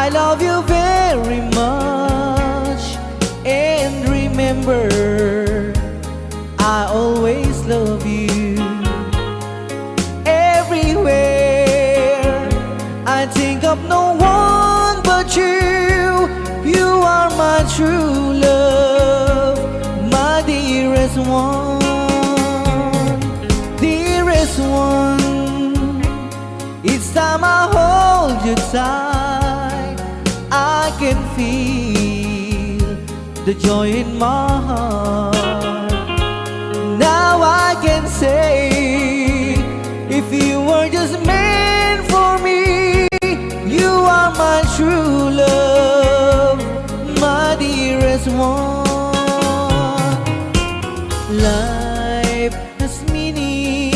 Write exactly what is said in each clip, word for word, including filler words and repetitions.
I love you very much. And remember, I always love you. Everywhere I think of no one but you. You are my true love, my dearest one, dearest one. Each time I hold you tight, I can feel the joy in my heart. Now I can say, if you were just meant for me, you are my true love, my dearest one. Life has meaning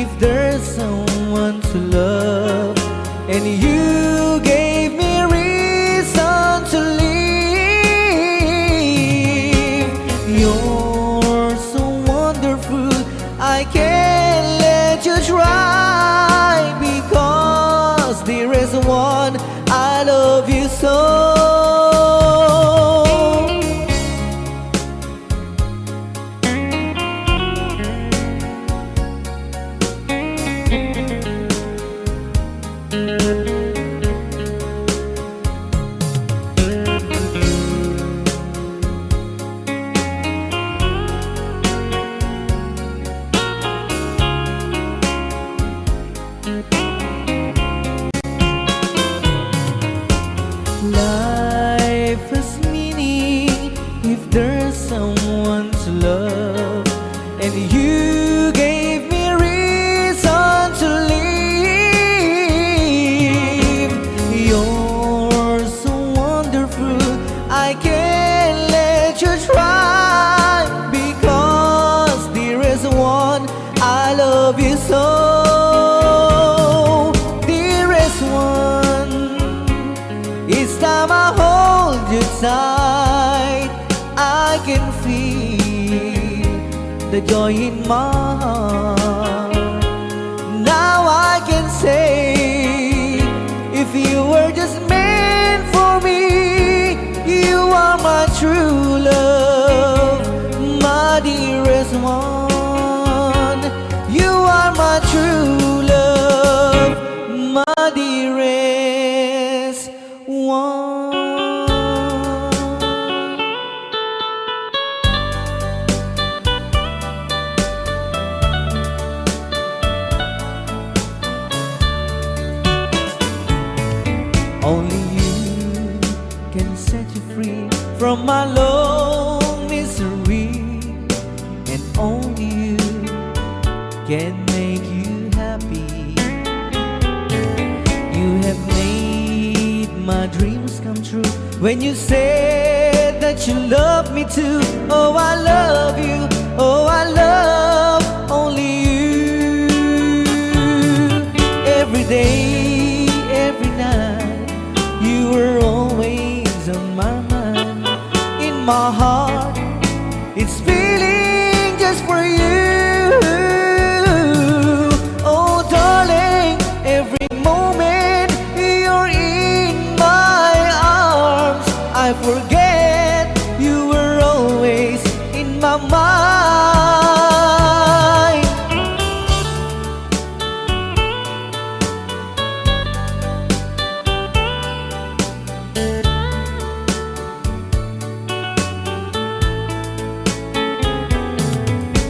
if there's someone to love, and you gave me reason to live. You're so wonderful, I can't let you try, because, dearest one, I love you so. Life has meaning if there's someone to love, and you gave me reason to live. You're so wonderful, I can't let you try, because, dearest one, I love you so, dearest one. Each time I hold you tight, I can feel the joy in my heart. Now I can say, if you were just meant for me, you are my true love, my dearest one. You are my true love, my dearest one. Only you can set you free from my long misery, and only you can make you happy. You have made my dreams come true when you said that you love me too. Oh, I love you. Oh, I love only you. Every day, every night, you were always on my mind. In my heart, it's feeling just for you. Oh, darling, every moment you're in my arms, I forget you were always in my mind.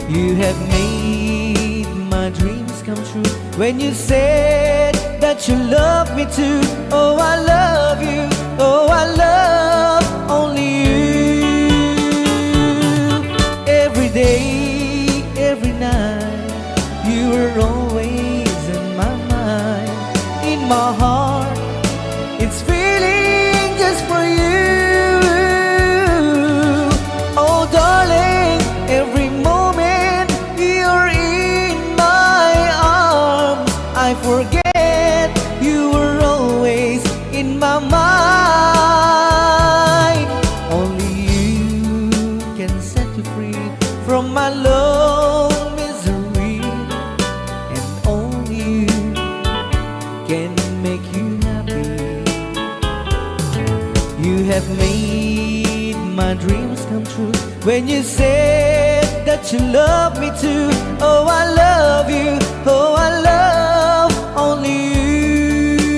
You have made my dreams come true when you said that you love me too. Oh, I love you. Oh, I love only you. Every day, every night, you were always in my mind, in my heart. It's feeling just for you. Oh, darling, every moment you're in my arms, I forget you were always in my mind. Only you can set you free from my long misery, and only you can make you happy. You have made my dreams come true when you said that you love me too. Oh, I love you. Oh, I love only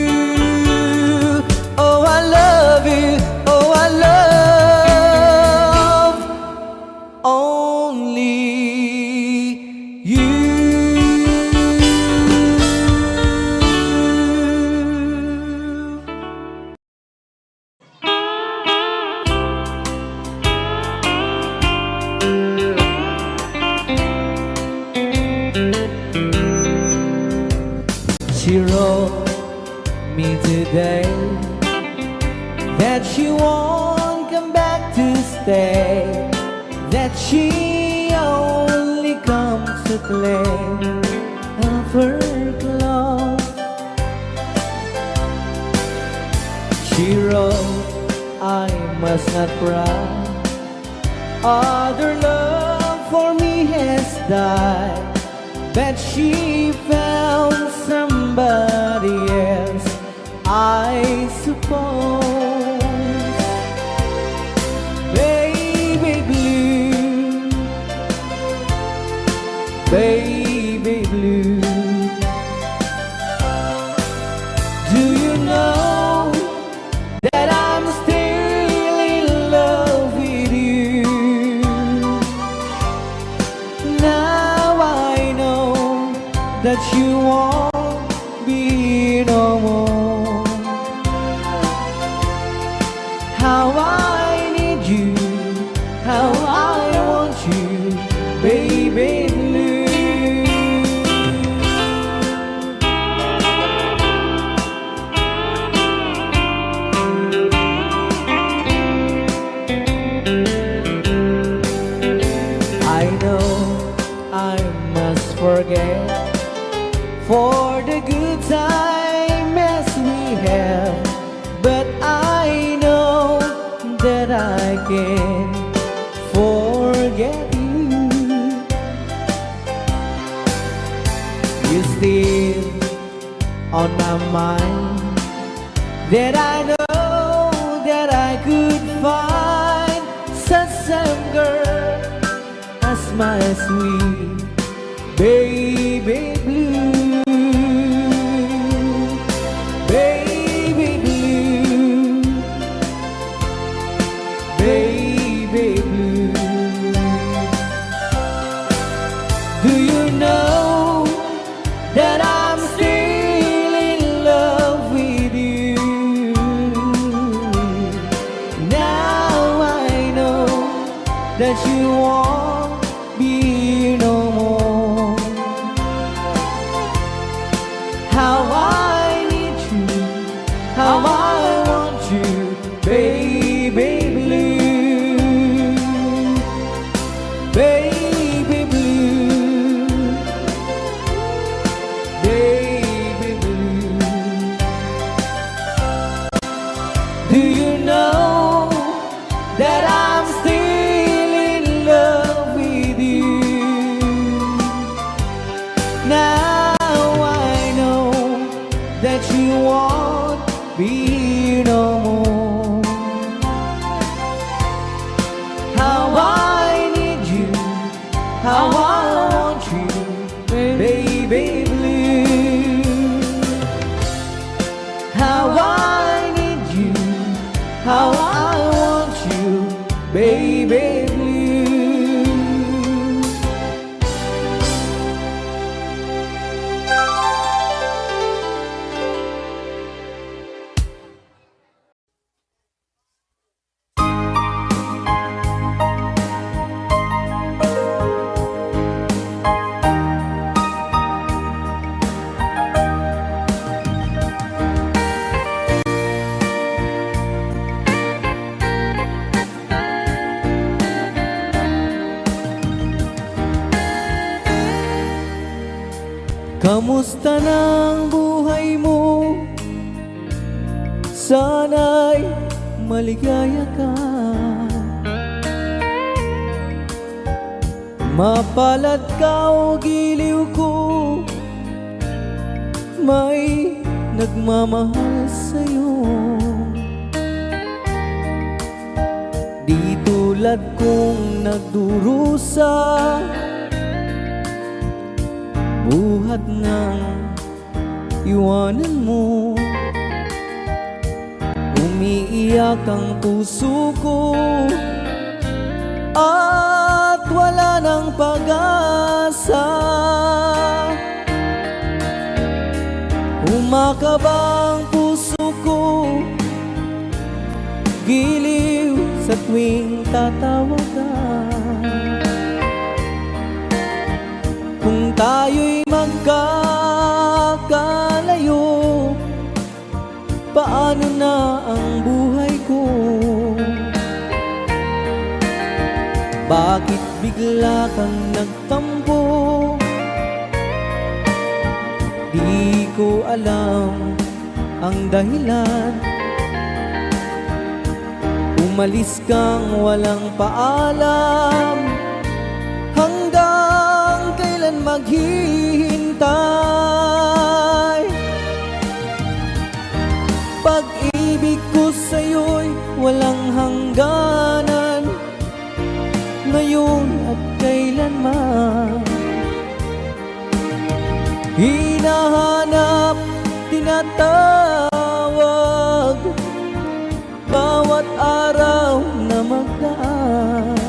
you. Oh, I love you. Oh, I love only you. She wrote me today that she won't come back to stay, that she only comes to play of her clothes. She wrote, "I must not cry. Other love for me has died." But she found somebody else, I suppose. Baby blue, baby blue, do you know that I'm still in love with you? Now I know that you won't be no more. How I need you, how I want you, baby blue. I know I must forget for the good time as we have, but I know that I can forget you. You still on my mind, that I know that I could find such same girl as my sweet baby blue. Baby blue, baby blue, do you know that I'm still in love with you? Now I know that you won't be no more. How I need you, how I want you, baby blue, baby blue, baby blue. Do you know that I'm still in love with you? Now I know that you won't be no more. How I need you, how I want you, baby blue. How I need you, how I want you, baby blue. Kamusta na ang buhay mo? Sana'y maligaya ka. Mapalad ka o giliw ko, may nagmamahal sa'yo. Tulad kong nagdurusa, buhat nang iwanan mo. Umiiyak ang puso ko at wala nang pag-asa. Kumakaba ang puso ko, giliw sa tuwing tatawagan. Kung tayo'y magkakalayo, paano na ang buhay ko? Bakit bigla kang nagtampo? Di ko alam ang dahilan. Umalis kang walang paalam. Hanggang kailan maghihintay? Pag-ibig ko sa'yo'y walang hangganan, ngayon at kailanman. Hinahanap, tinatawag, bawat araw na magdaan.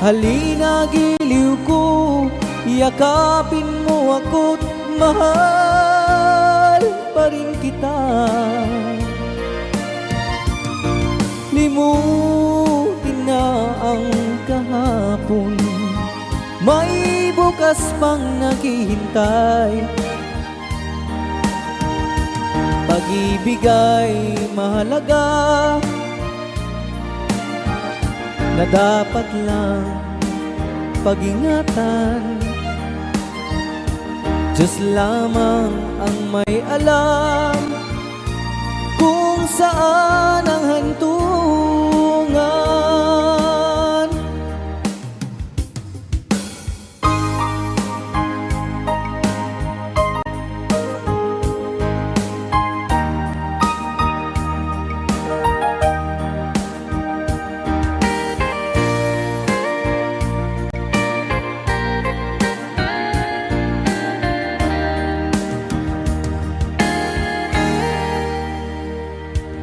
Halina giliw ko, yakapin mo ako't mahal pa rin kita. Limutin na ang kahapon, may bukas pang naghihintay. Pag-ibig ay mahalaga na dapat lang pag-ingatan. Diyos lamang ang may alam kung saan ang hantungan.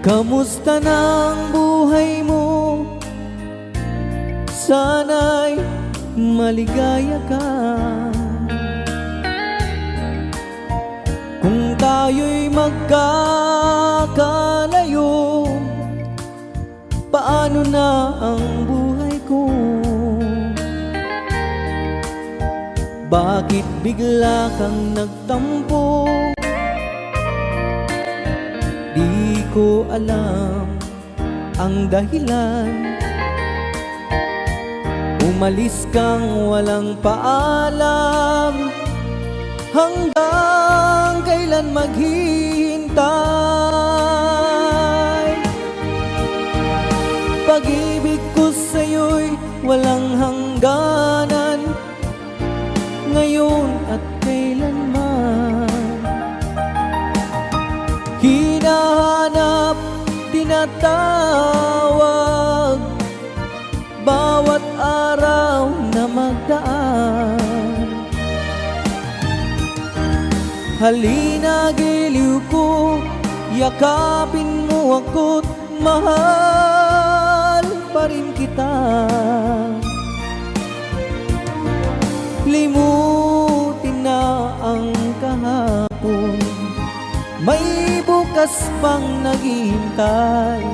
Kamusta na ang buhay mo? Sana'y maligaya ka. Kung tayo'y magkakalayo, paano na ang buhay ko? Bakit bigla kang nagtampo? Di ko alam ang dahilan. Umalis kang walang paalam, hanggang kailan maghihintay? Pag-ibig ko sa'yo'y walang hangganan, ngayon at kailanman. Hinahanap, tinatawag, bawat araw na magdaan. Halina giliw ko, yakapin mo ako't mahal pa rin kita. Limutin na ang kahapon, may bukas pang naghihintay.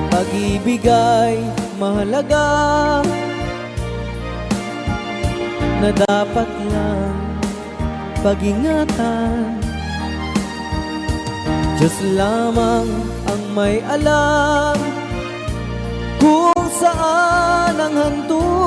Pag-ibig ay mahalaga na dapat lang pag-ingatan. Diyos lamang ang may alam kung saan ang hantungan.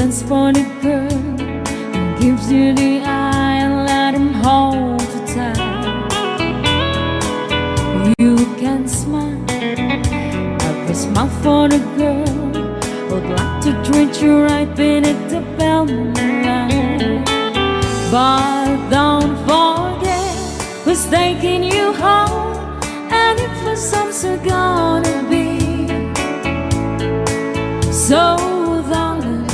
dance for the girl who gives you the eye and let him hold you tight. You can smile, have a smile for the girl who'd like to treat you right beneath the pale moonlight. But don't forget who's taking you home, and if the songs are gonna be so, darling,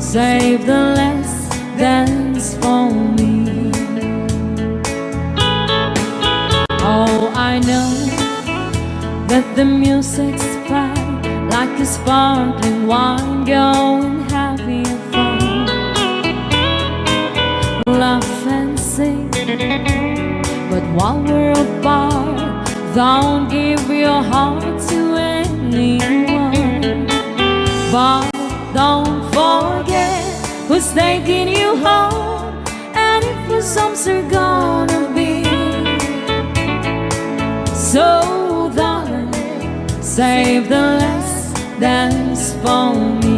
save the last dance for me. Oh, I know that the music's fine, like a sparkling wine. Go and have your fun, laugh and sing. But while we're apart, don't give your heart to anyone. But don't forget who's taking you home, and if the songs are gonna be so, darling, save the last dance for me.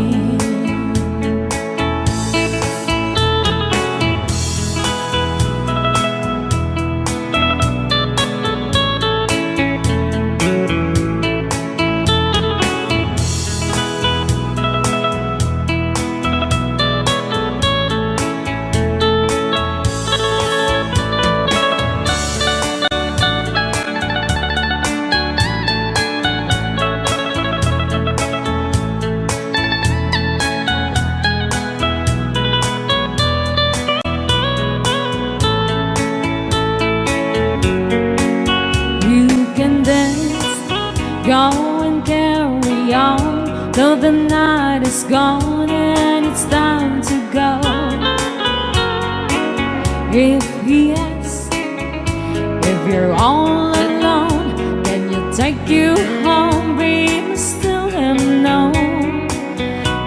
You can dance, go and carry on, though the night is gone and it's time to go. If he asks if you're all alone, can you take you home? We must tell him no.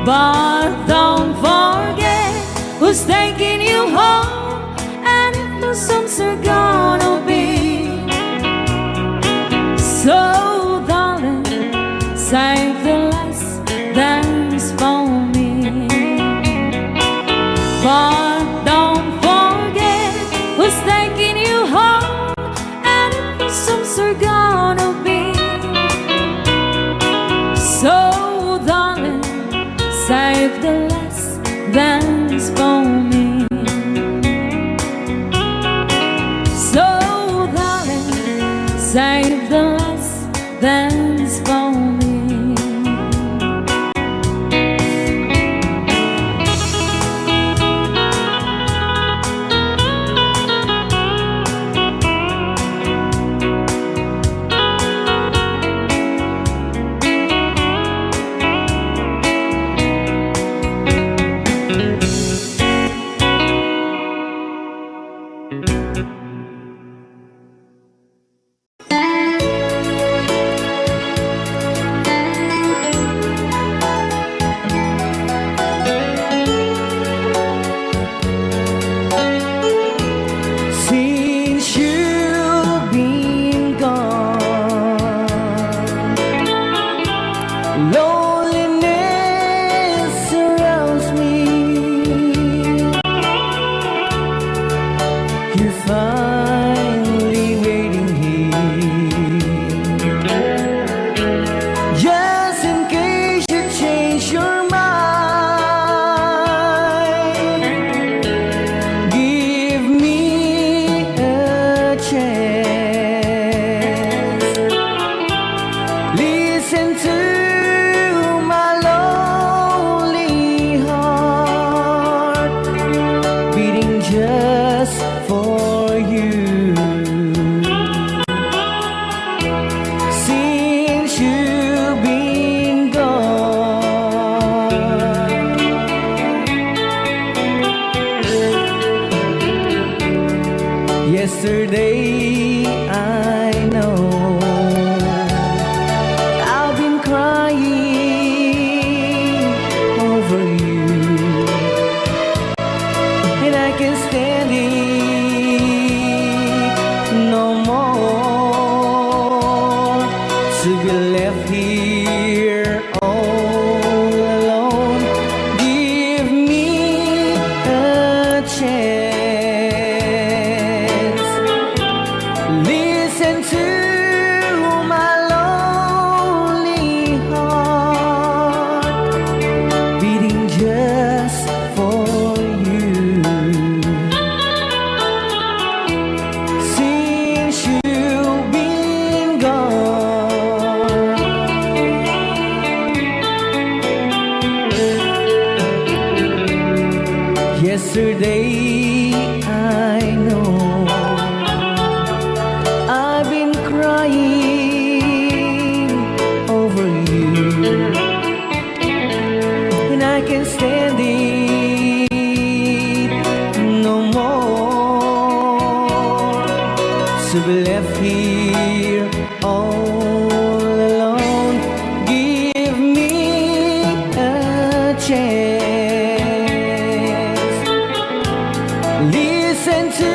But don't forget who's taking you home, and if the songs are gonna be so, darling, save the last dance for me. But don't forget who's taking you home, and if the songs are gonna be so, darling, save the last dance for me. So, darling, save the last dance for me. to my lonely heart, beating just for you. Since you've been gone, yesterday I know I've been crying over you, and I can't stand it no more. To be left here all alone, give me a chance. Listen to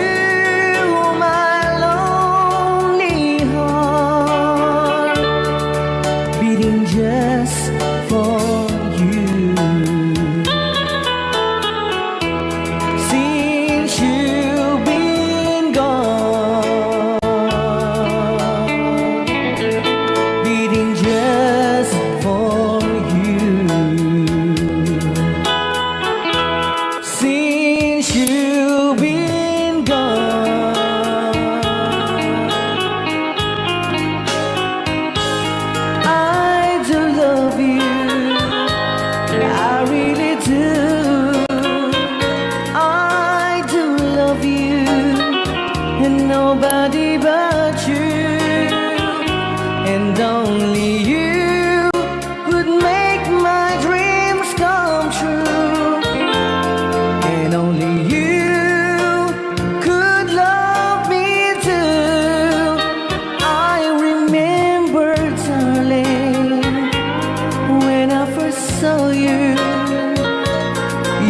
my lonely heart beating just for you. Since you've been gone, beating just for you. Since you've been gone, I do love you. I really do. I do love you, and nobody but you, and only you could make my dreams come true, and only you could love me too. I remember, darling, when I first saw you,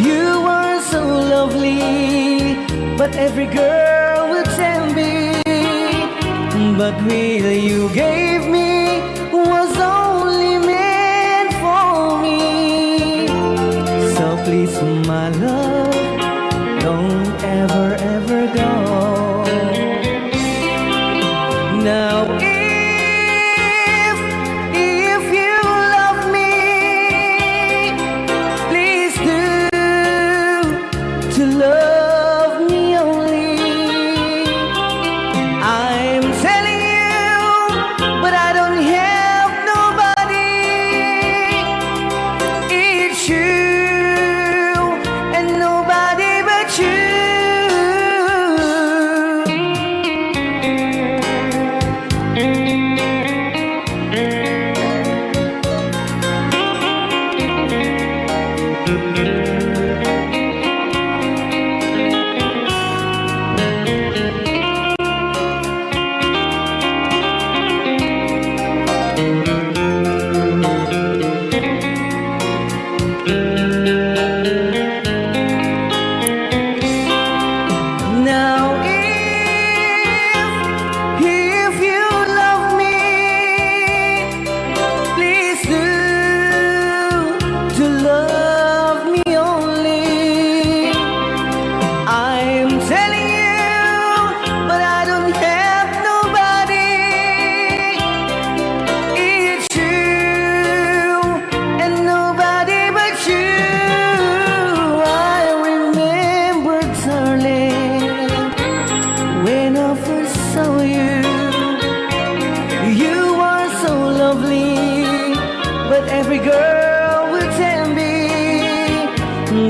you were so lovely, but every girl would tell me, but will you gave me was only meant for me. So please, my love, don't ever, ever go. Now, if, if you love me, please do to love me only. I'm telling you, but I don't have nobody. It's you and nobody but you. Now, if, if you love me, please do to love me only. I'm telling you, but I don't have nobody. It's you and nobody but you. I remember, darling, when I first saw you, you were so lovely, but every girl would tell me,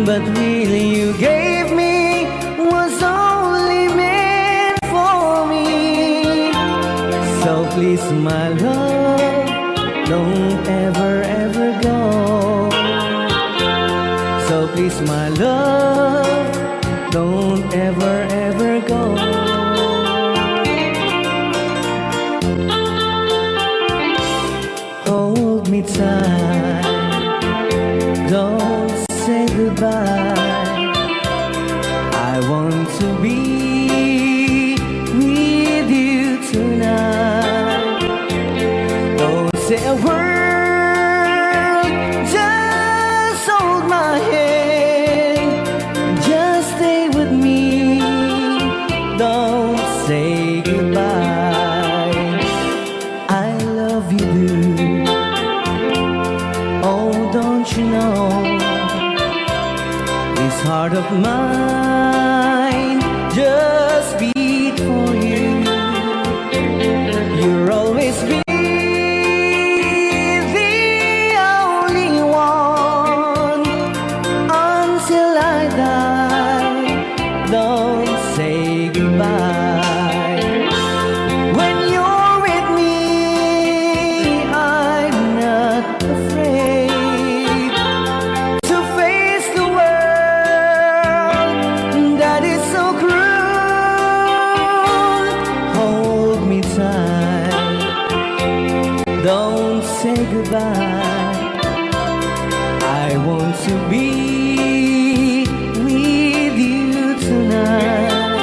but really you gave me was only meant for me. So please, my love, don't ever, ever go. So please, my love, don't ever, ever go. Hold me tight, don't say goodbye. I want to be with you tonight. Don't say a word, just hold my hand, just stay with me. Mine, just beat for you. You'll always be the only one until I die. Don't say goodbye. When you're with me, I'm not afraid to face the world that is so cruel. Hold me tight. Don't say goodbye. I want to be with you tonight.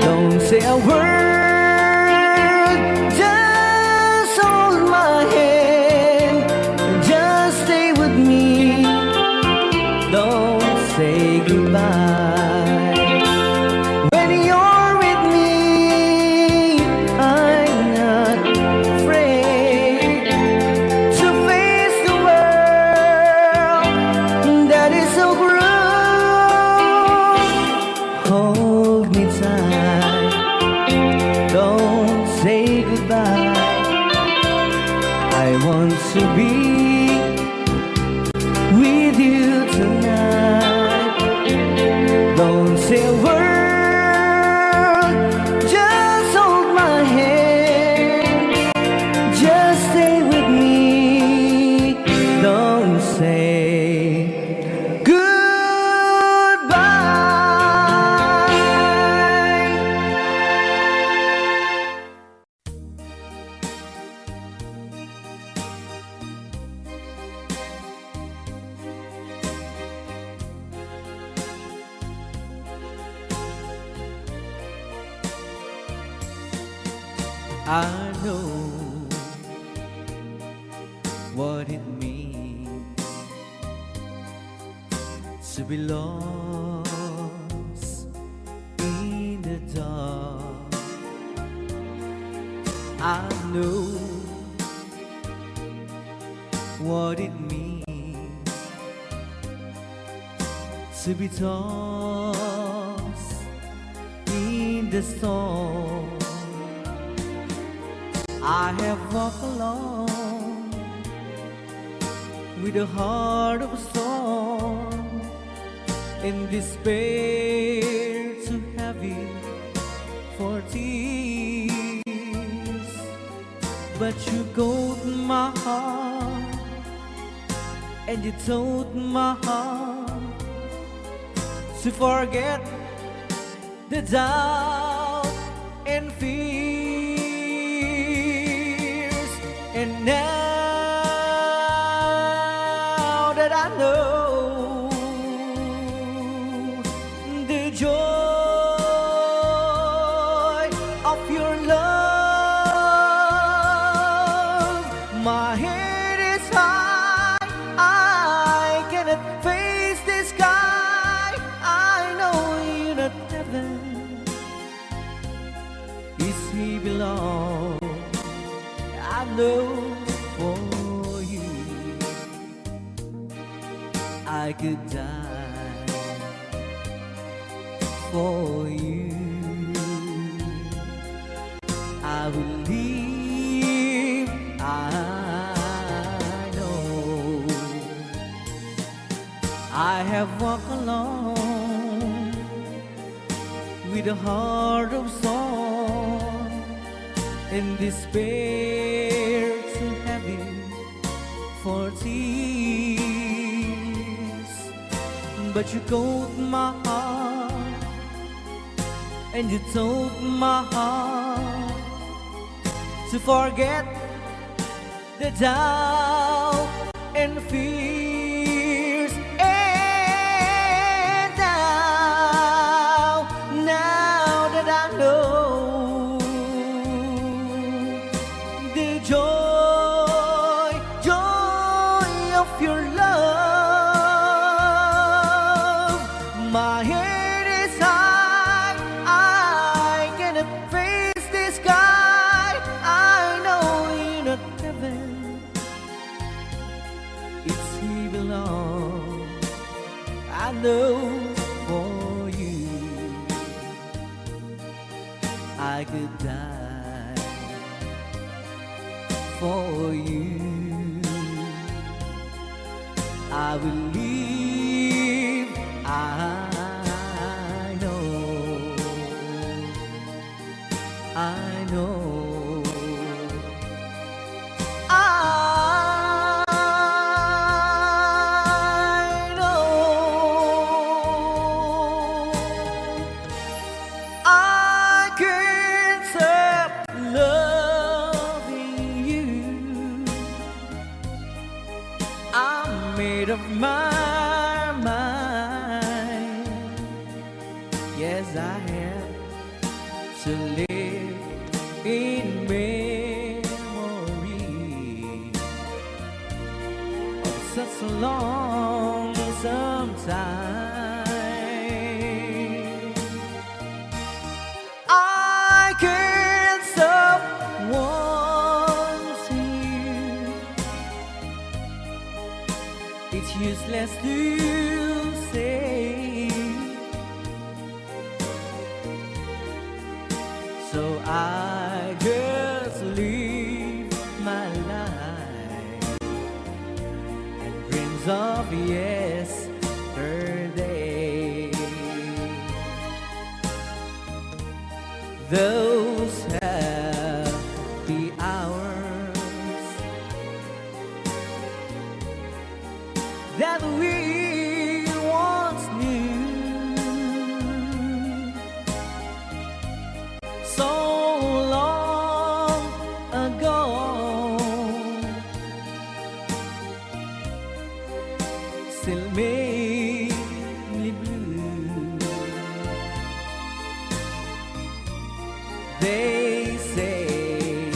Don't say a word, just hold my hand, just stay with me. Don't say goodbye. When you're with me, I'm not afraid to face the world that is so cruel. Hold me tight. Don't say goodbye. I want to be with you tonight. Don't say a word, just hold my hand, just stay with me. Don't say goodbye. I know what it means to be lost in the dark. I know what it means to be tossed in the storm. I have walked alone with a heart of stone and despair too heavy for tears. But you caught my heart and you taught my heart to forget the doubt and fears. And now that I know the joy of your love, my head is high, I cannot face the sky. I know you're not heaven, is he below? I know for you I could die for you. I will live, I know. I have walked alone with a heart of stone and despair too heavy for tears. But you caught my heart and you taught my heart to forget the doubt and fears. And now, now that I know the joy, joy of your love, my head is high, I cannot face the sky. I know you're not heaven, it's he below. I know could die for you. I will live, I know, I know, I know. I can't stop loving you. I made up my mind. Yes, I have to live in memory of such a lonesome time. I can't stop wanting you. It's useless to say. So I just live my life and dreams of yesterday. Those happy hours that we once knew so long ago still make me blue. They say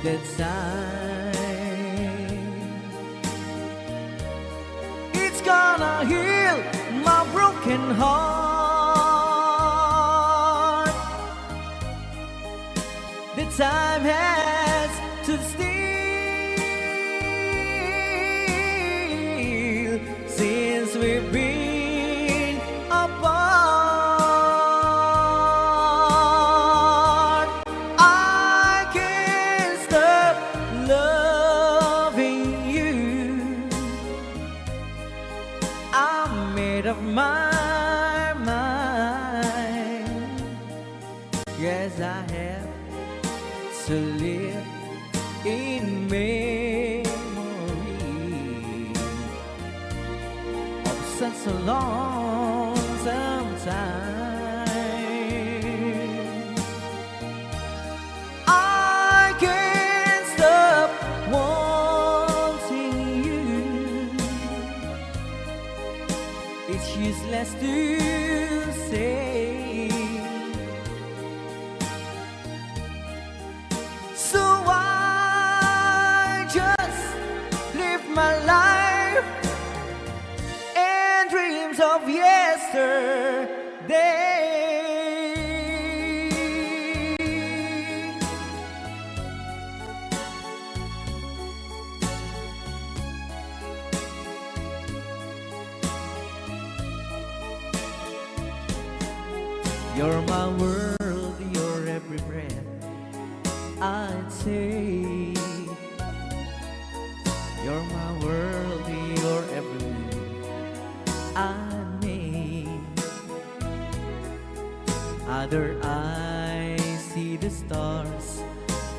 that time it's gonna heal my broken heart. The time has stood still since we've been apart. I can't stop loving you. I made up my mind. Yes, I have to live in memory of such a lonesome time. I can't stop wanting you. It's useless to say. So I just live my life and dreams of yesterday. You're my world, you're every breath I take. You're my world, you're every move I make. Other eyes see the stars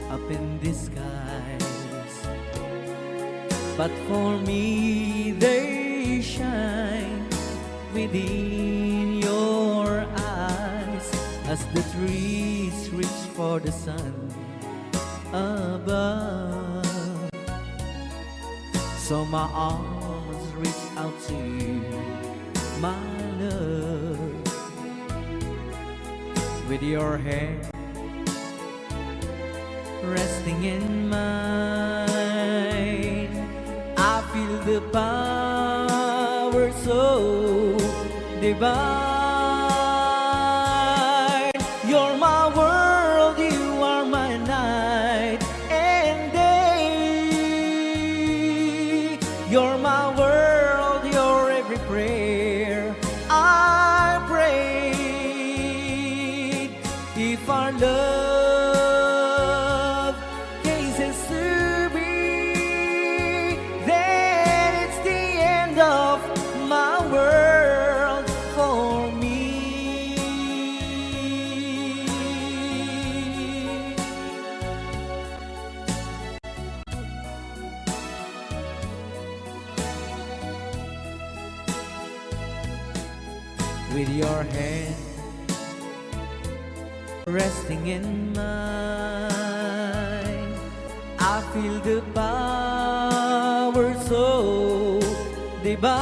up in the skies, but for me they shine within your eyes as the trees reach for the sun above. So my arms reach out to you, my love, with your hand resting in mine. I feel the power so divine. You're my world, you are my night and day. You're my world, you're every prayer I prayed. If our love With your hand resting in mine, I feel the power so divine.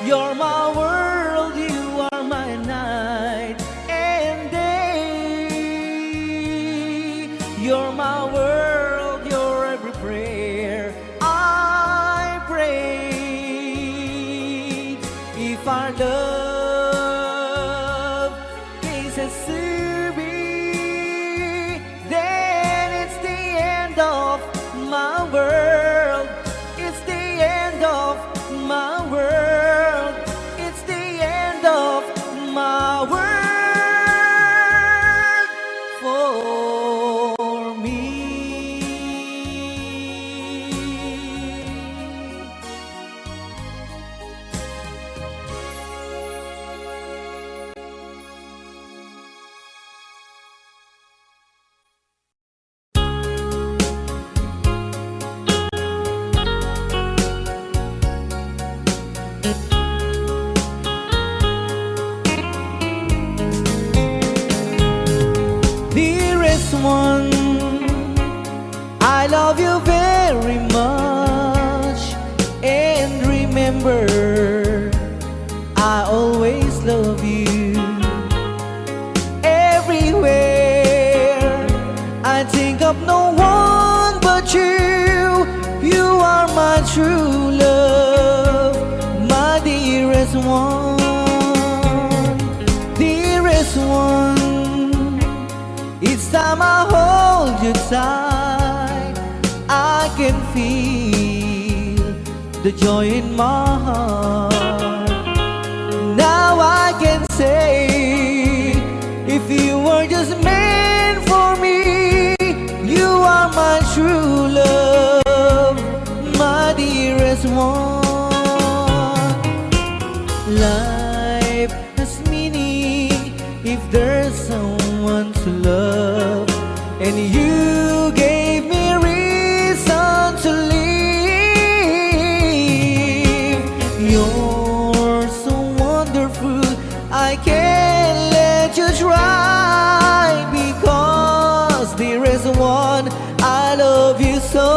You're my world, you are my night and day. You're my world, you're every prayer I prayed. If our love ceases to be, then it's the end of my world. It's the end of my world. It's the end of my world for me. Dearest one, I love you very much. And remember, I always love you. Everywhere I think of no one but you. You are my true love, my dearest one, dearest one. Each time I hold you tight, I can feel the joy in my heart. Now I can say, if you were just meant for me, you are my true love, my dearest one. Life has meaning if there's someone to love, and you gave me reason to live. You're so wonderful, I can't let you try, because there is one I love you so.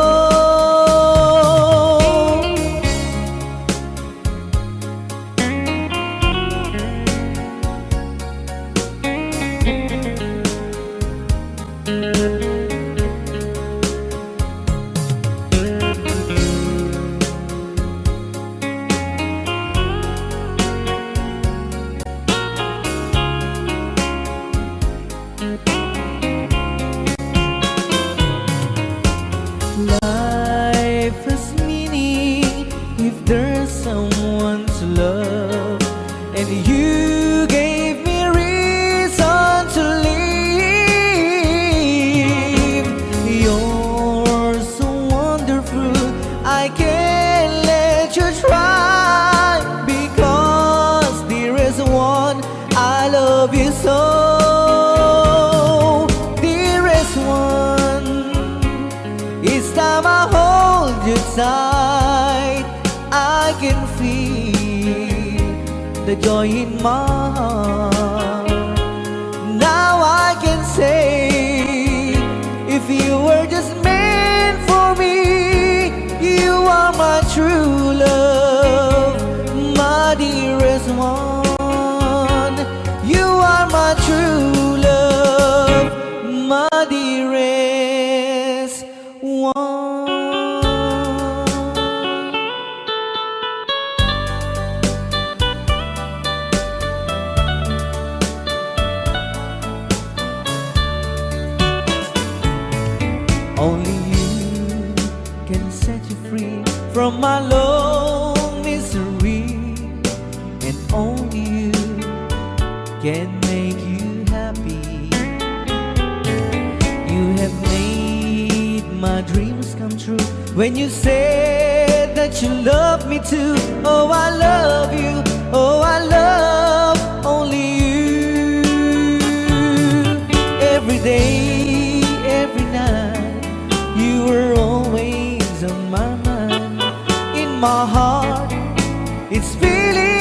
Life has meaning if there's someone to love, and you gave me reason to live. You're so wonderful, I can't let you try, because there is one I love you so, dearest one. Each time I hold you tight, I can feel the joy in my heart. Now I can say, if you were just meant for me, you are my true love, my dearest one. You are my true love, my dearest one. Only you can set you free from my long misery, and only you can make you happy. You have made my dreams come true when you said that you love me too. Oh, I love you. Oh, I love only you. Every day, every night, you were always on my mind. In my heart, it's feeling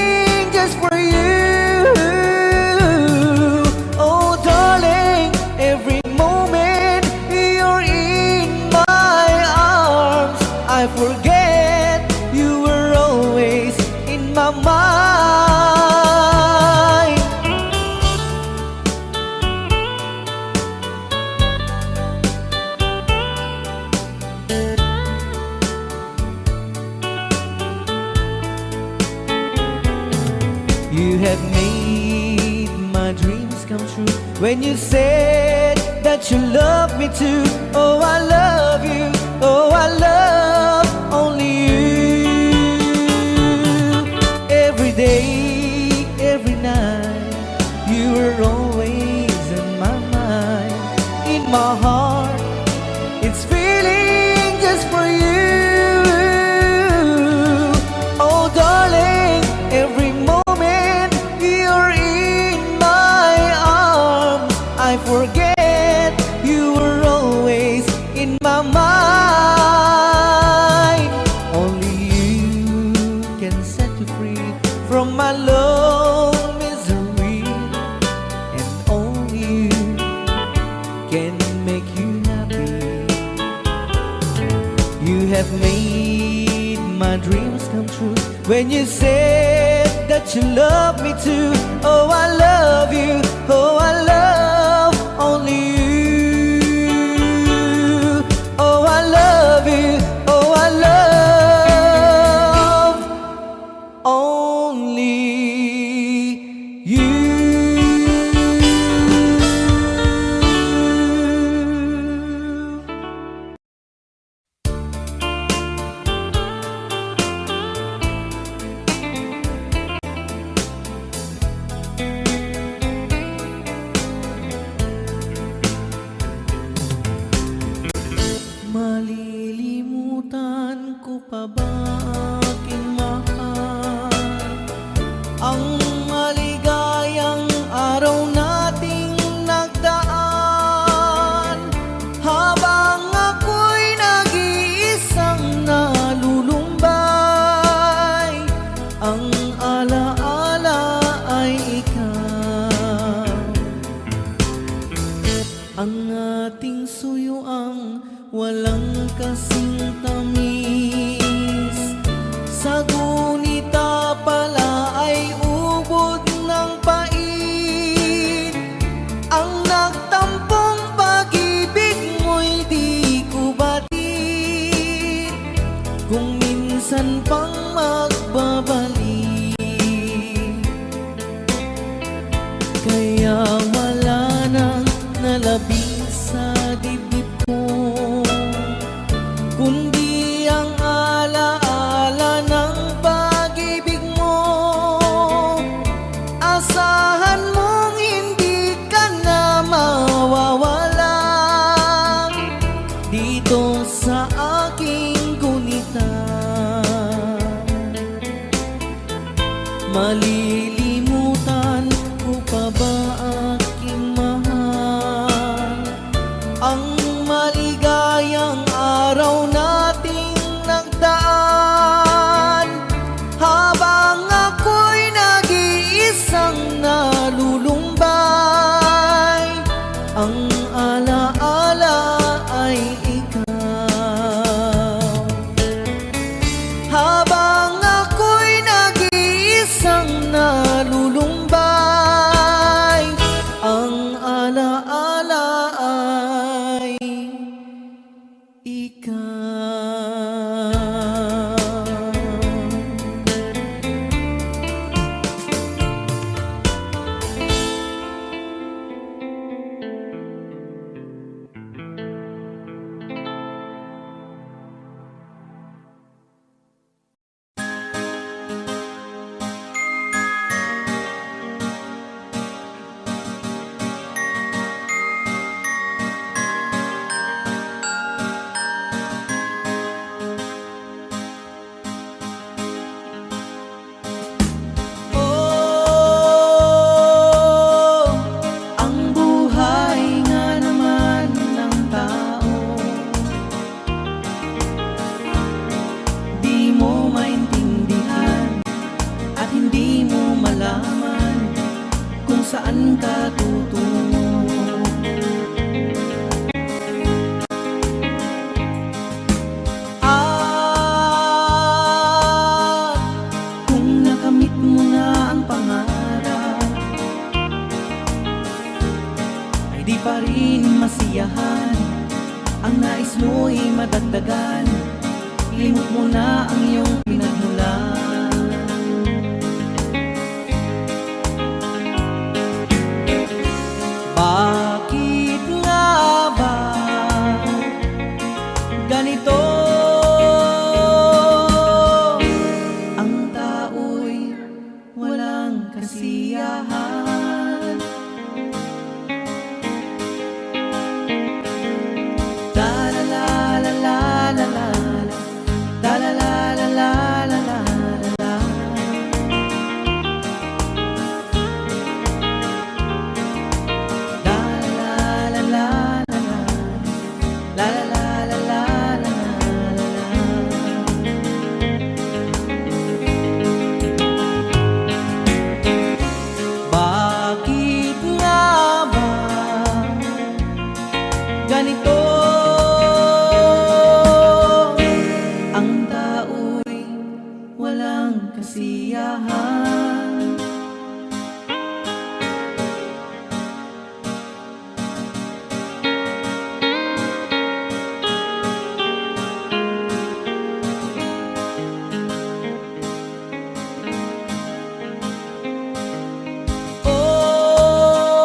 come true when you said that you love me too. Oh, I love you. Oh, I love only you. Every day, every night, you were always in my mind, in my heart. It's feeling just for you. Oh, darling, every moment you're in my arms, I forget you were always in my mind. Only you can set you free from my love misery, and only you can make you happy. You have made my dreams come true when you said that you love me too. Oh, I love you. Oh, I love only you. Oh, I love you. Oh, I love only you. Malilimutan ko pa ba, aking mahal, ang maligayang araw nating nagdaan? Habang ako'y nag-iisang nalulumbay, ang alaala ay ikaw. Ang ating suyuang walang kasing tamis, sa gunita pala ay ubod ng pait. Ang nagtampong pag-ibig mo'y di ko batid, kung minsan pang magbabalik. Kaya wala nang nalabi sa dibdib ko, kundi ang alaala ng pag-ibig mo. Asahan mong hindi ka na mawawala dito sa aking gunita. Malilimutan ko pa ba, aking mahal, ang maligayang araw nating nagdaan? Habang ako'y nag-iisang nalulumbay, ang alaala ay ikaw. Habang ako'y nag-iisang nalulumbay, ang alaala ay ikaw. Oh, ang buhay nga naman ng tao, di mo maintindihan at hindi mo malaman kung saan ka tutungo. At kung nakamit mo na ang pangarap, ay di pa rin masiyahan. Ang nais mo'y madagdagan, limot mo na ang iyong pinagmulan. Ganito ang tao'y walang kasiyahan. Oh,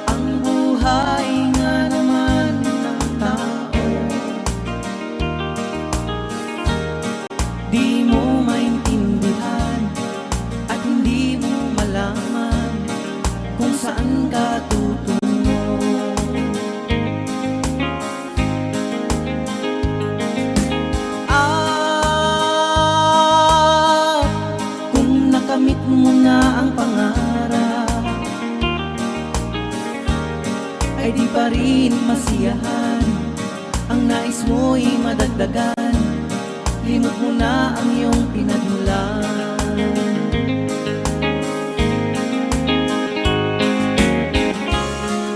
ang buhay nga naman ng tao, di mo maintindihan at hindi mo malaman kung saan ka tutungo. At kung nakamit mo na ang pangarap, ay di pa rin masiyahan. Ang nais mo'y madagdagan, limot mo na ang iyong pinagmulan.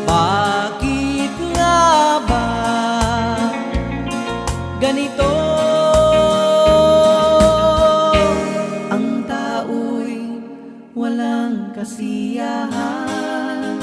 Bakit nga ba ganito ang tao'y walang kasiyahan?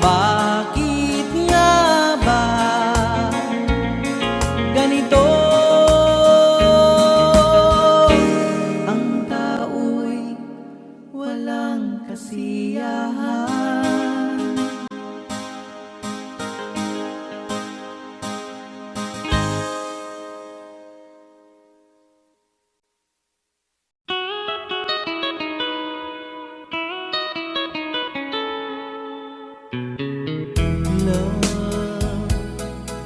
Bakit nga ba ganito ang tao'y walang kasiyahan? Love,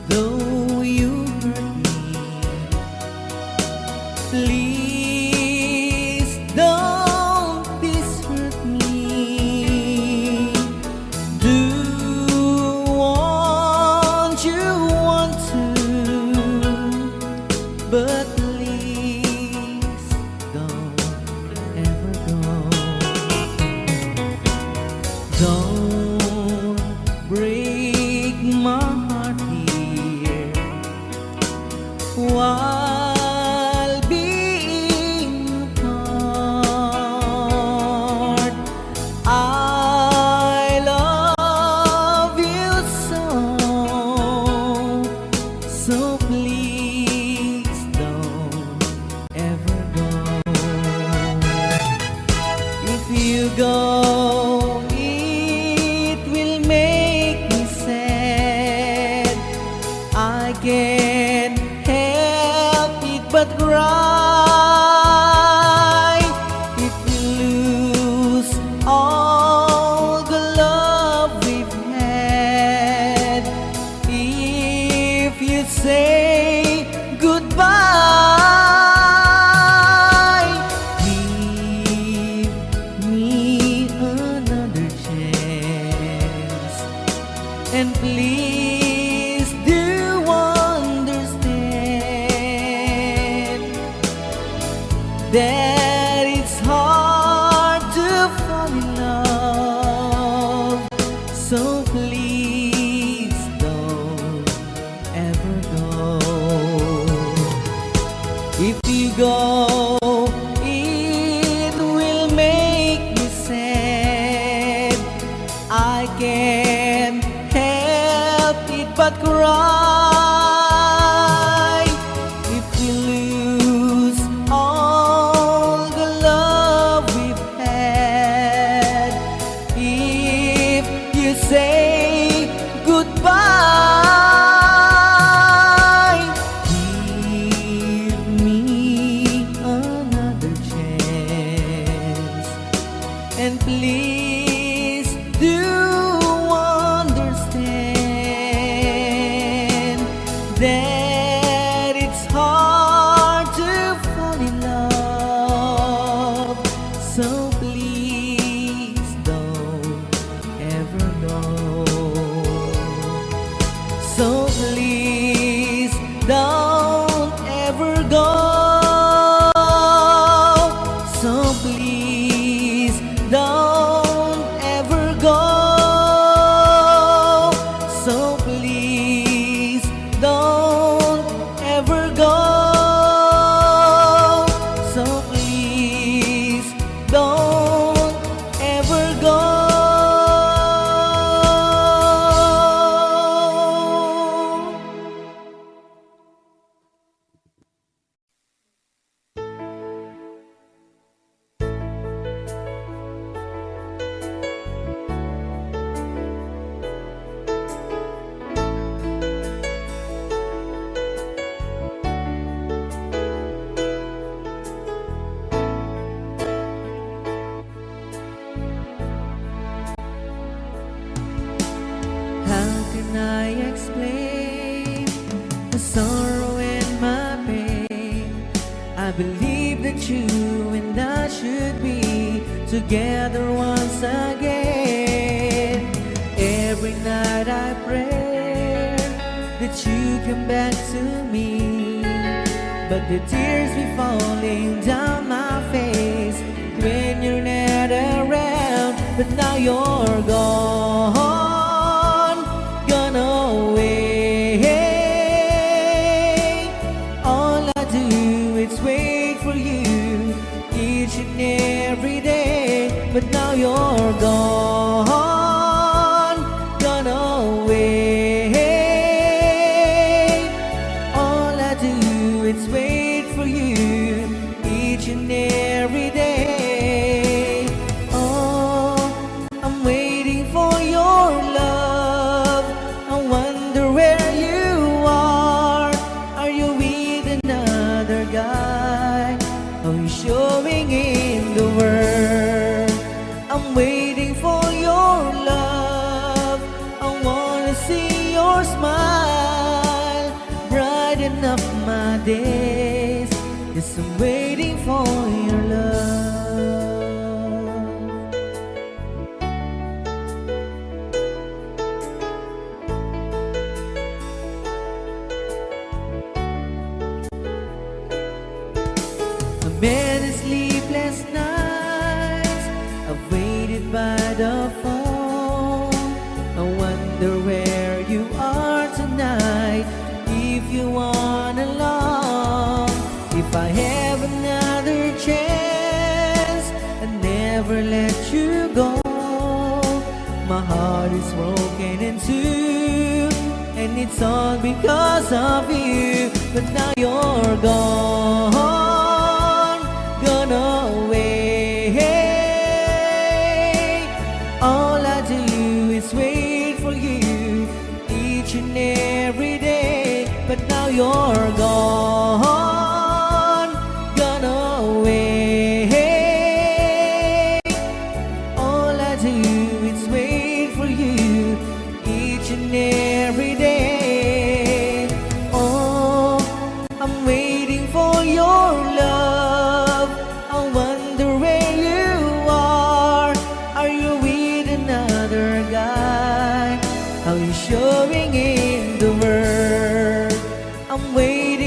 though you hurt me, please don't desert me. Do what you want to, but please don't ever go. Don't break my heart, dear, while being apart. I love you so, so please don't ever go. If you go, it will make me sad. I can't help it but cry. If we lose all the love we've had, if you say goodbye, give me another chance. And please do understand that it's hard to fall in love. So please don't ever go. If you go, it will make me sad. I can't help it but cry. If we lose all Please do understand that it's hard to fall in love. So please don't ever go. So please don't ever go. So please don't ever go. So please don't ever go. So please don't ever go. How can I explain the sorrow and my pain? I believe that you and I should be together once again. Every night I pray that you come back to me, but the tears be falling down my face when you're not around. But now you're gone, gone away. All I do is wait for you each and every day. But now you're gone, gone away. All I do is wait for you each and every day. Oh, I'm waiting for your love. I wonder where you are. Are you with another guy? Are you showing in the world? I'm waiting for your love. I wanna see your smile. Brighten up my days. Yes, I'm waiting for your love. Many sleepless nights I've waited by the phone. I wonder where you are tonight. If you wanna long, if I have another chance, I never let you go. My heart is broken in two, and it's all because of you. But now you're gone, gone away. All I do is wait for you each and every day. But now you're gone, gone away. All I do is wait for you each and every day. Oh, I'm waiting for your love. I wonder where you are. Are you with another guy? How you showing in the world? I'm waiting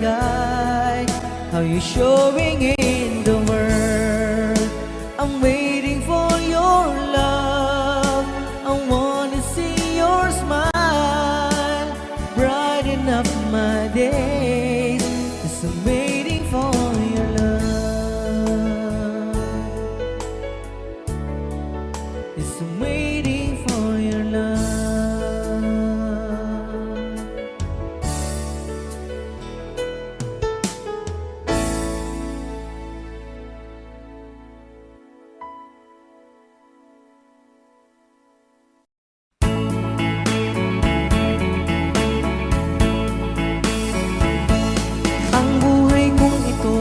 sky. How you showing in the world? I'm waiting for your love. I wanna see your smile. Brighten up my days. 'Cause I'm waiting for your love. Yes, I'm waiting for your love. Ang buhay kong ito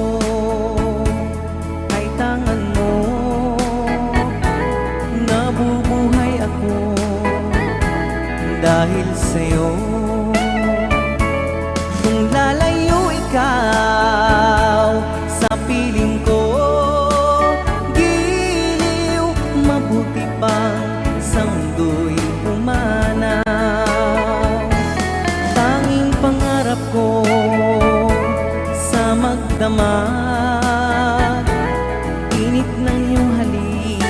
ay tangan mo. Nabubuhay ako dahil sa'yo. Kung lalayo ikaw sa piling ko, giliw, mabuti pang sa mundo'y pumanaw. Tanging pangarap ko sa magdamag, init ng iyong halik,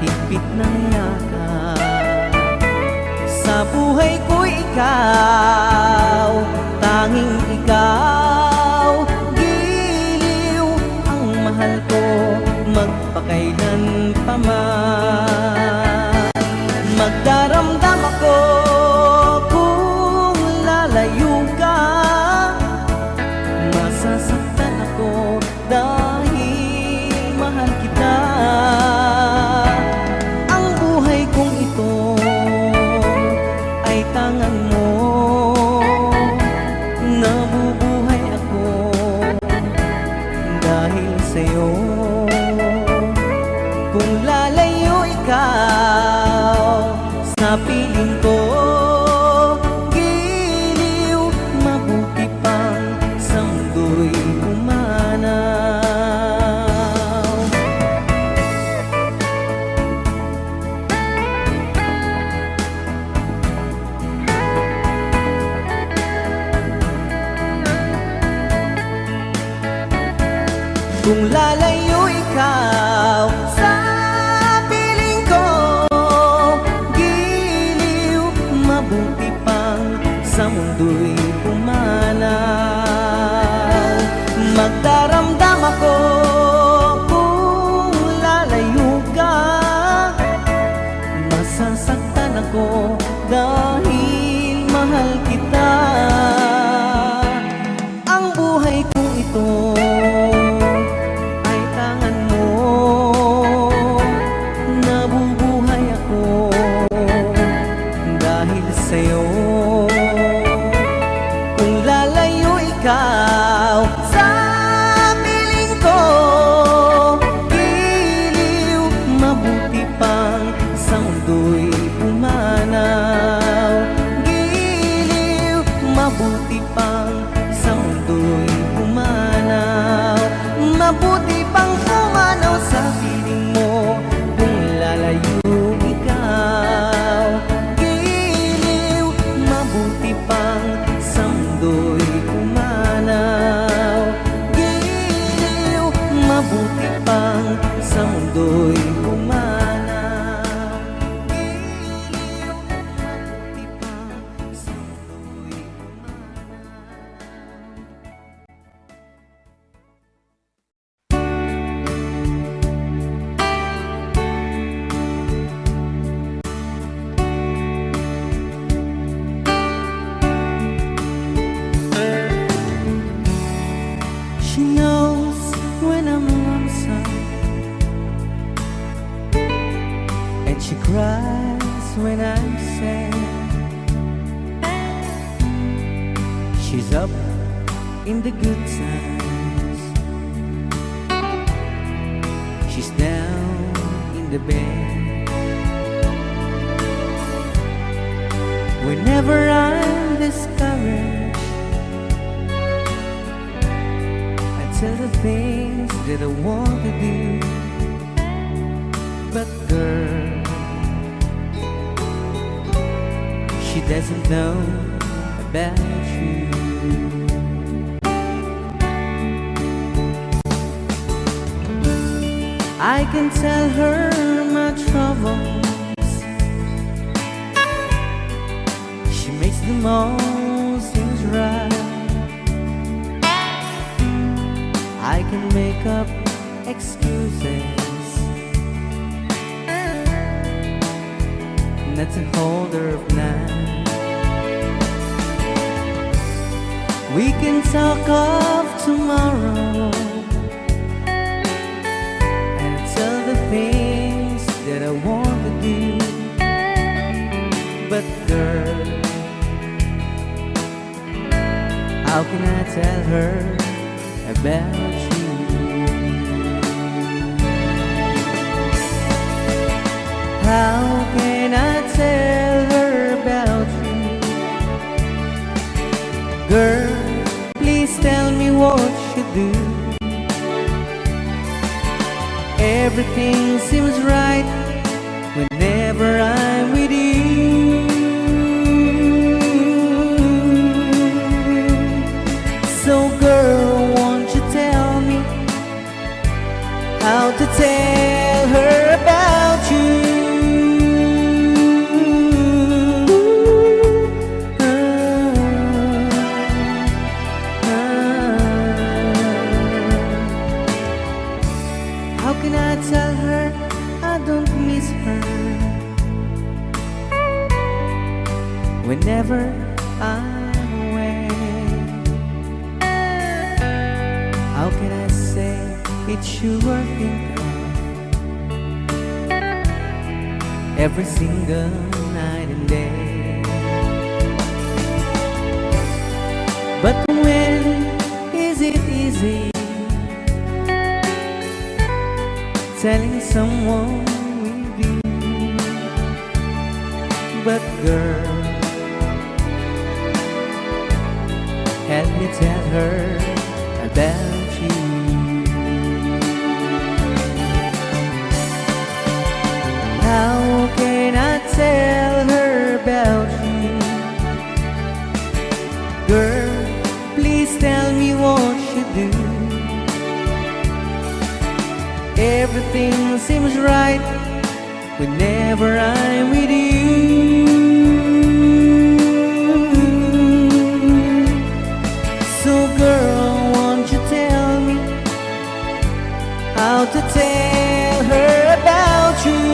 higpit ng yakap. Sa buhay ko'y ikaw, tanging ikaw, giliw ang mahal ko, magpakailan pa man. Magdaramdam ako kung lalayo ka, masasaktan ako dahil mahal kita. Ang buhay kong ito ay tangan mo. Nabubuhay ako dahil sa'yo. Kung lalayo ikaw sa piling ko, giliw, mabuti pang sa mundo'y pumanaw. Kung lalayo ikaw sa piling ko, giliw, mabuti pang sa mundo'y pumanaw. Magdaramdam ako kung lalayo ka, masasaktan ako dahil mahal kita. Ang buhay kong ito ay tangan mo. Nabubuhay ako dahil sa'yo. Kung lalayo ikaw sa piling ko, giliw, mabuti pang sa mundo'y pumanaw. Giliw, mabuti pang sa mundo'y pumanaw. Mabuti pang pumanaw sa piling mo kung lalayo ikaw. Giliw, mabuti pang sa mundo'y pumanaw. Giliw, mabuti pang sa mundo'y pumanaw. Giliw, mabuti pang sa mundo'y pumanaw. She knows when I'm lonesome, and she cries when I'm sad. She's up in the good times. She's down in the bad. Whenever I'm discouraged, I tell the things that I want to do. But girl, she doesn't know about you. I can tell her my troubles. She makes the most seems right. I can make up excuses. Not to hold her up now. We can talk of tomorrow and tell the things that I want to do. But girl, how can I tell her about you? How can I tell her about you? Girl, please tell me what you do. Everything seems right whenever I'm with you. So girl, won't you tell me how to tell her about you? How can I tell her I don't miss her whenever I'm away? How can I say it's you I think of every single night and day? But when is it easy telling someone we be? But girl, help me tell her about you. How can I tell her about you? Girl, please tell me what you do. Everything seems right whenever I'm with you. So girl, won't you tell me how to tell her about you?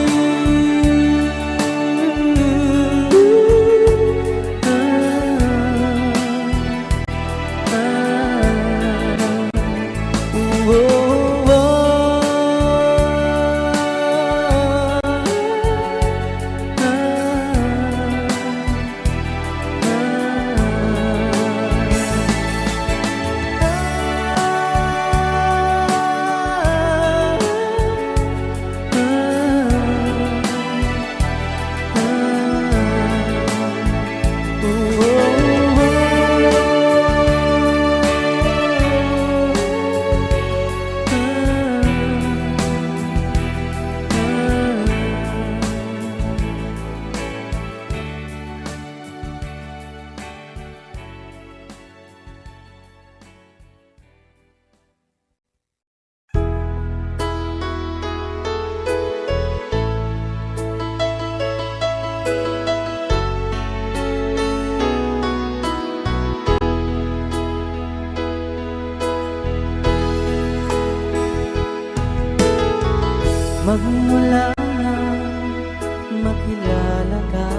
Magmula nang makilala ka,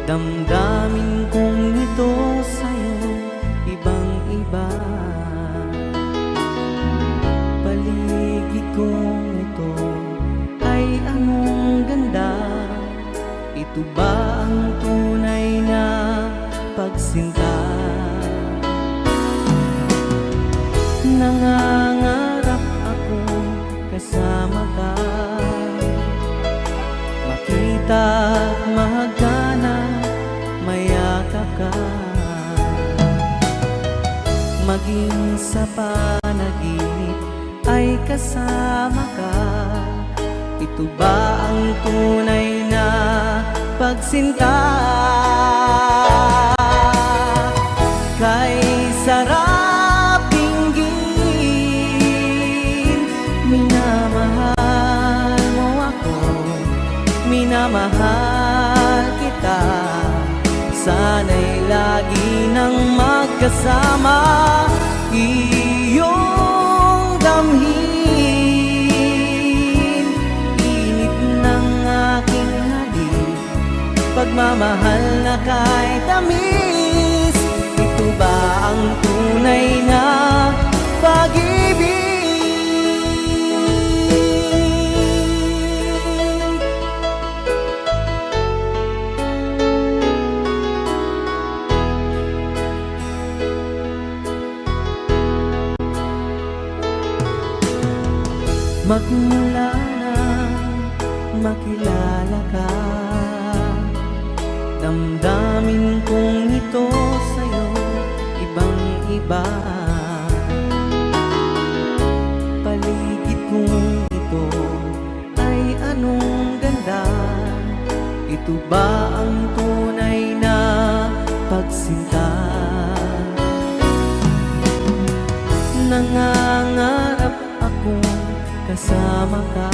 damdamin kong ito sa'yo ibang-iba. Paligid kong ito ay anong ganda. Ito ba ang tunay na pagsinta? Nangangarap ako kasama ka, makita, mahagana, mayakap ka. Maging sa panaginip ay kasama ka. Ito ba ang tunay na pagsinta? Kay sarap dinggin, nang magkasama, iyong damhin, init ng aking halik, pagmamahal na kay tamis, ito ba ang tunay na pag-ibig? Magmula nang makilala ka, damdamin kong ito sa'yo ibang-iba. Paligid kong ito ay anong ganda. Ito ba ang tunay na pagsinta? Nangangarap akong kasama ka,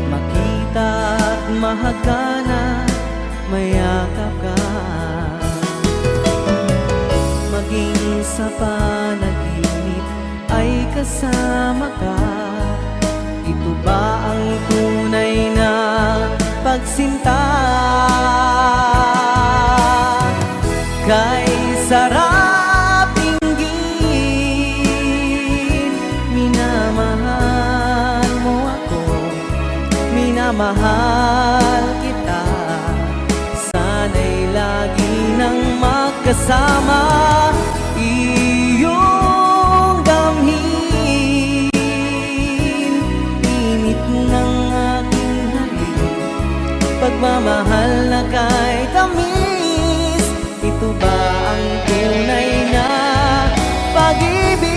makita at mahagana, mayakap ka, maging sa panaginip ay kasama ka. Ito ba ang tunay na pagsinta? Kay sarap inggit, minamahal mo ako, minamahal kita. Sana'y lagi nang magkasama, iyong damhin, init ng aking halik, pagmamahal na kay tamis, ito ba ang tunay na pag-ibig?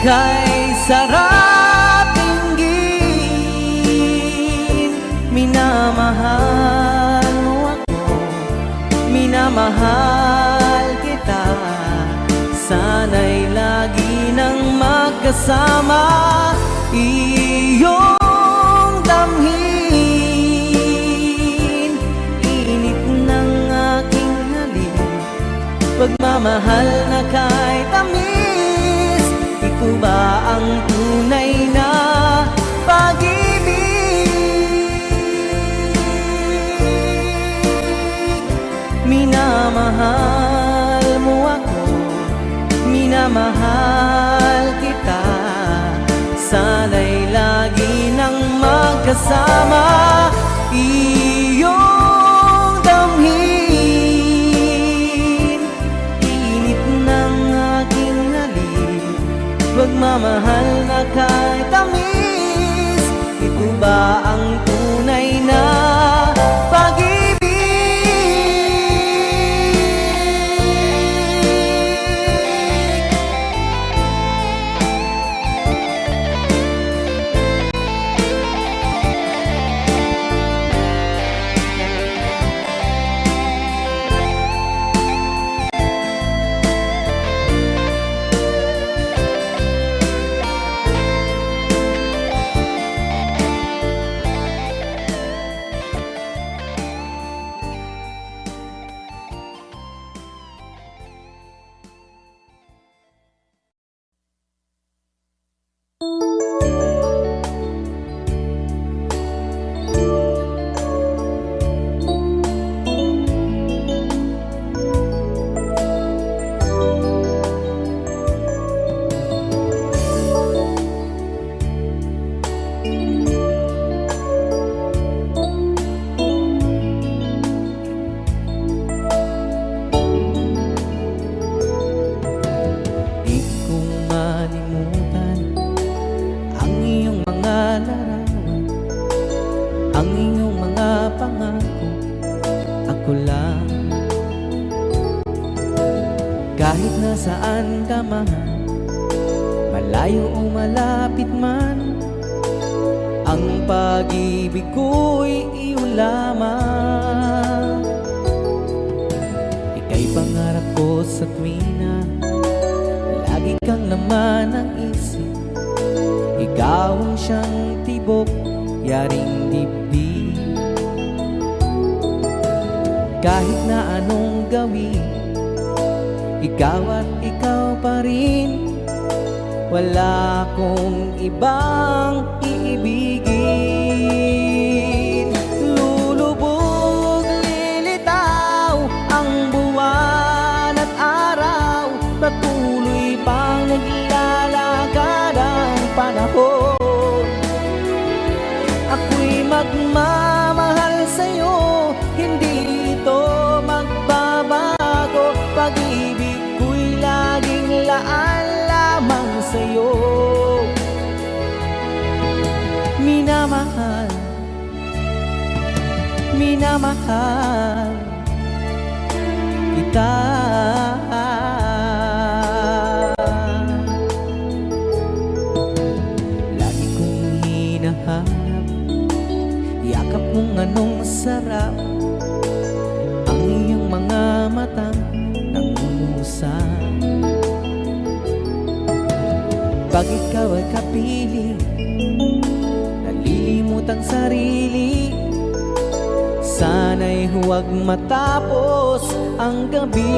Kay sarap inggit, minamahal mo ako, minamahal kita. Sana'y lagi nang magkasama, iyong damhin, init ng aking halik, pagmamahal na kay tamis. Ito ba ang tunay na pag-ibig? Minamahal mo ako, minamahal kita. Sana'y lagi nang magkasama, iyong damhin, init ng aking halik, pagmamahal na kay tamis. Ito ba ang tunay na pag-ibig? Di kong malimutan ang iyong mga larawan, ang iyong mga pangako, ako lang. Kahit nasaan ka man, malayo o malapit man, ang Pag-ibig ko'y iyo lamang. Ika'y pangarap ko sa tuwina, lagi kang laman ng isip. Ikaw ang siyang tibok, yaring dibdib. Kahit na anong gawin, ikaw at ikaw pa rin. Wala akong ibang iibigin. Lulubog, lilitaw ang buwan at araw, patuloy pang naglalakad ang panahon. Ako'y magmamahal sa'yo, hindi ito magbabago. Pag-ibig ko'y laging laan lamang sa'yo. Minamahal, minamahal kita. Lagi kong hinahanap, yakap mong anong sarap, ang iyong mga matang nangungusap. Pag ikaw ay kapiling, nalilimot ang sarili, sana'y huwag matapos ang gabi.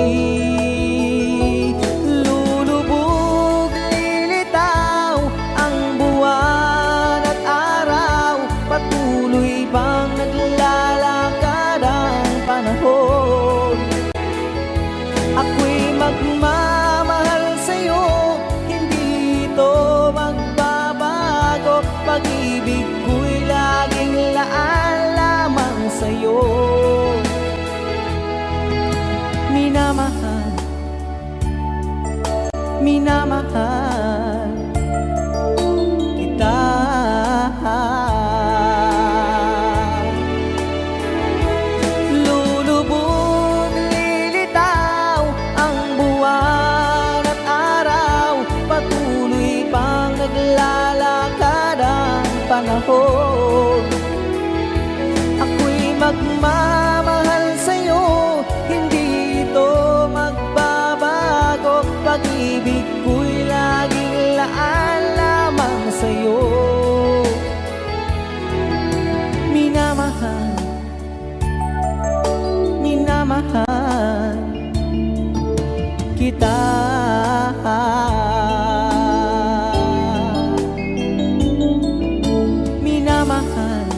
Lulubog, lilitaw ang buwan at araw, patuloy pang naglalakad ang panahon. Ako'y magmamahal sa'yo, hindi ito magbabago. Pag-ibig ko'y laging laan lamang sa'yo. Minamahal, minamahal kita. Lulubog, lilitaw ang buwan at araw, patuloy pang naglalakad ang panahon. Ako'y magmamahal sa'yo, hindi ito magbabago. Pag-ibig ko'y laging laan lamang sa'yo. Minamahal, minamahal kita. Minamahal,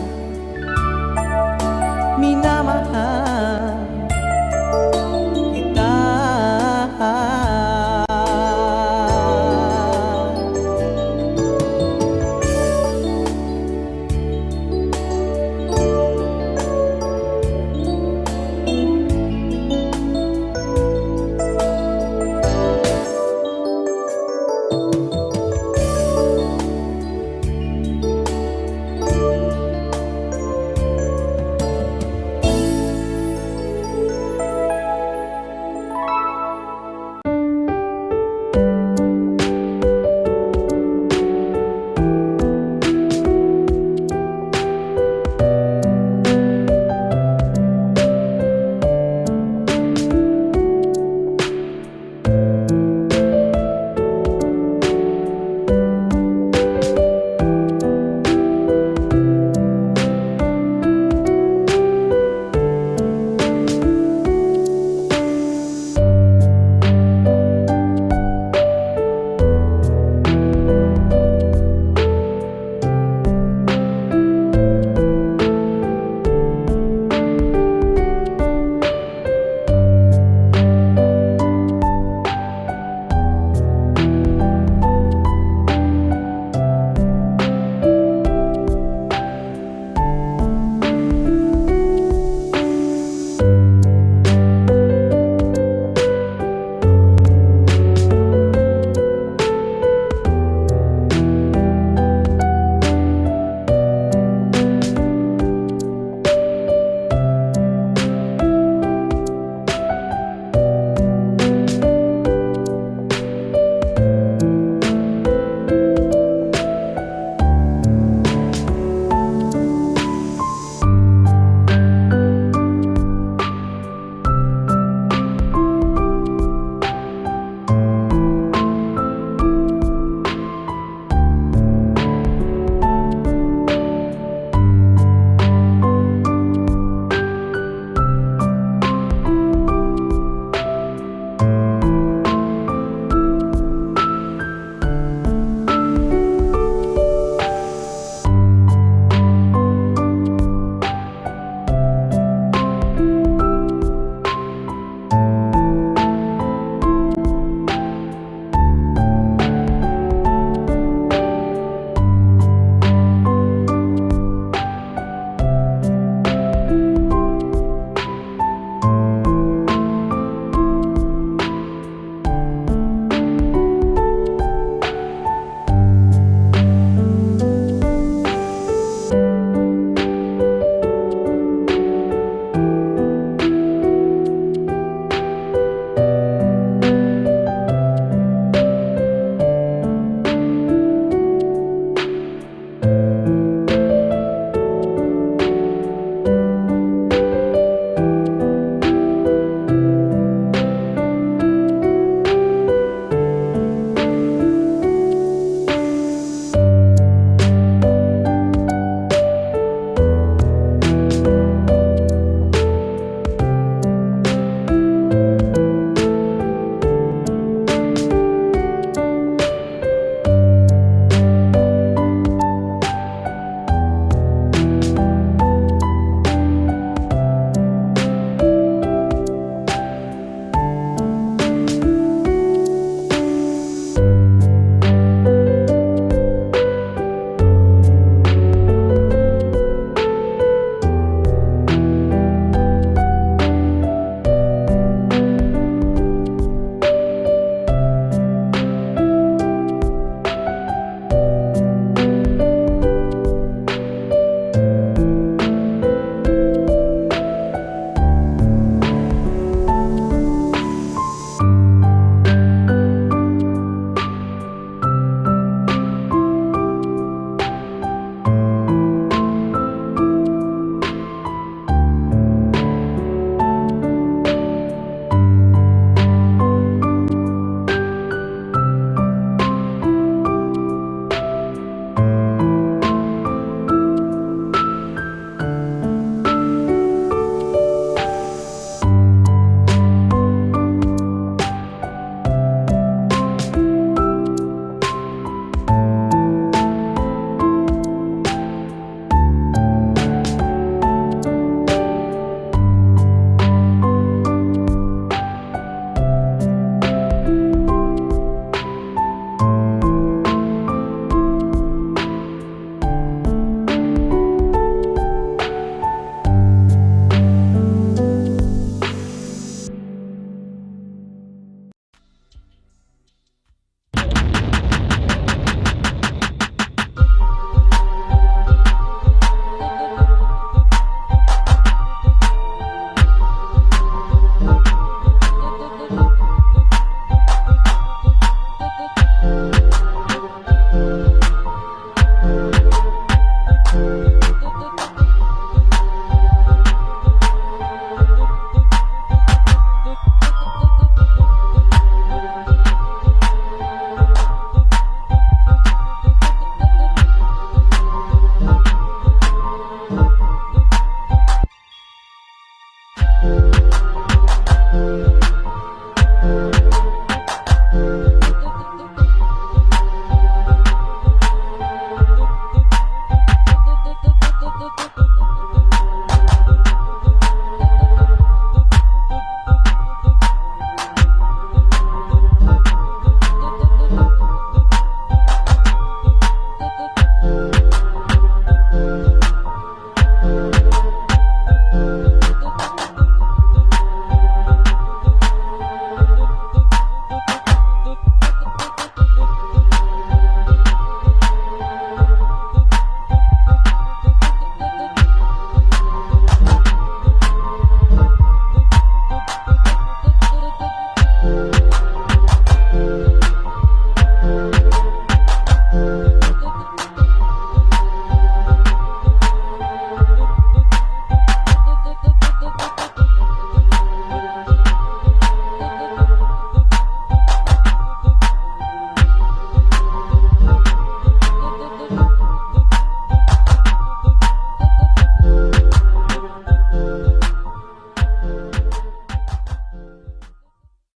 minamahal kita.